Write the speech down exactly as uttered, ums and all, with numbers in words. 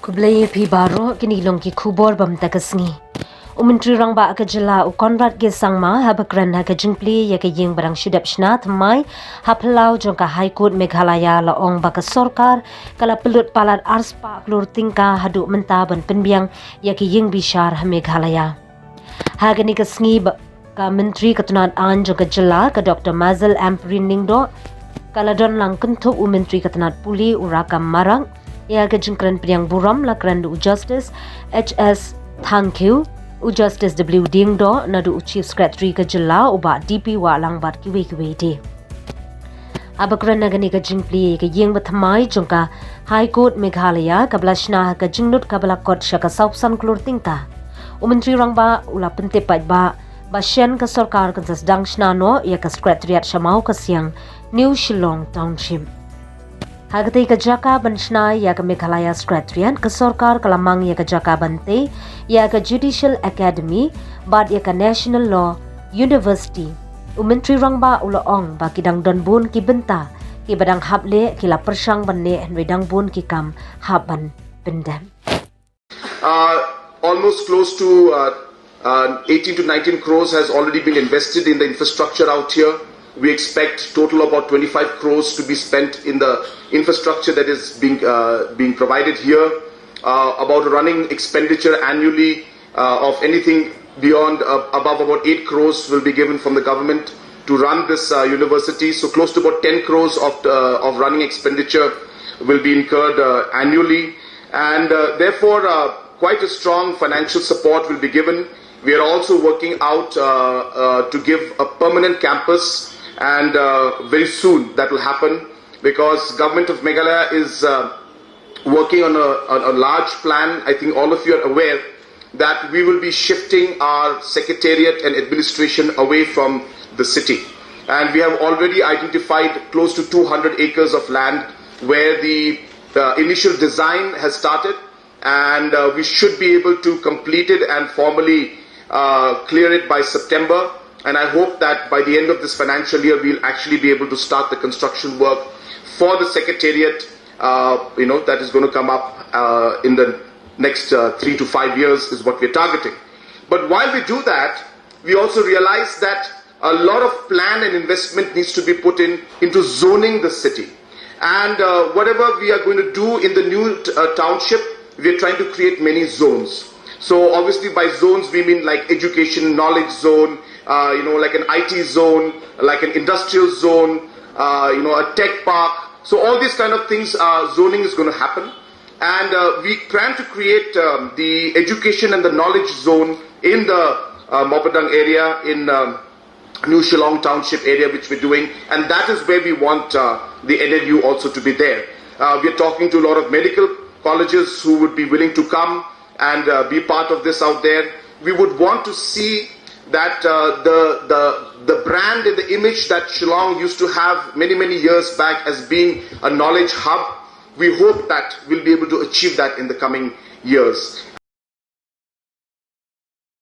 Khublei phi baroh, kine long ki khubor bam ta ka sngi. U Myntri Rangbah ka jylla u Conrad K Sangma haba kren ha ka jingplie ïa ka ïing ba dang shu dep shna thymmai ha phyllaw jong ka High Court Meghalaya la ong ba ka sorkar ka la pynlut palat arspah klur tyngka haduh mynta ban pynbiang ïa ka ïing bishar ha Meghalaya. Ha kane ka sngi ba ka Myntri ka tnad aiñ jong ka jylla ka Dr Mazel Ampareen Lyngdoh ka la don lang kynthup u Myntri ka tnad pule u Rakkam Marak ïa ka jingkren pdiang burom la kren da u Justice H S Thangkhiew, u Justice W Diengdoh naduh u Chief Secretary ka jylla u Bah D P Wahlang bad kiwei kiwei de. Haba kren ha kane ka jingplie ïa ka ïing ba thymmai jong ka High Court Meghalaya kaba la shna ha ka jinglut kaba la kot sha ka sawphew san klur tyngka, u Myntri Rangbah u la pyntip paidbah ba shen ka sorkar kan sa sdang shna noh ïa ka Secretariat sha Mawkasiang, New Shillong Township. Ha katei ka jaka ban shna ïa ka Meghalaya Secretariat, ka sorkar ka la mang ïa ka jaka ban tei ïa ka Judicial Academy bad ïa ka National Law University. U Myntri Rangbah u la ong ba ki dang don bun ki bynta kiba dang hap leh, ki la pyrshang ban leh, hynrei dang bun ki kam hap ban pyndep. Uh, almost close to uh, uh, eighteen to nineteen crores has already been invested in the infrastructure out here. We expect total about twenty-five crores to be spent in the infrastructure that is being uh, being provided here. Uh, about a running expenditure annually uh, of anything beyond uh, above about eight crores will be given from the government to run this uh, university. So close to about ten crores of, uh, of running expenditure will be incurred uh, annually, and uh, therefore uh, quite a strong financial support will be given. We are also working out uh, uh, to give a permanent campus, and uh, very soon that will happen, because Government of Meghalaya is uh, working on a, on a large plan. I think all of you are aware that we will be shifting our secretariat and administration away from the city. And we have already identified close to two hundred acres of land where the uh, initial design has started, and uh, we should be able to complete it and formally uh, clear it by September. And I hope that by the end of this financial year, we'll actually be able to start the construction work for the secretariat, uh, you know, that is going to come up uh, in the next uh, three to five years is what we're targeting. But while we do that, we also realize that a lot of plan and investment needs to be put in into zoning the city. And uh, whatever we are going to do in the new uh, township, we are trying to create many zones. So obviously by zones we mean like education knowledge zone, uh, you know, like an I T zone, like an industrial zone, uh, you know, a tech park. So all these kind of things, uh, zoning is going to happen. And uh, we plan to create um, the education and the knowledge zone in the uh, Mawpyndang area in um, New Shillong Township area, which we're doing, and that is where we want uh, the N L U also to be there. Uh, we're talking to a lot of medical colleges who would be willing to come and uh, be part of this out there. We would want to see that uh, the, the, the brand and the image that Shillong used to have many, many years back as being a knowledge hub, we hope that we'll be able to achieve that in the coming years.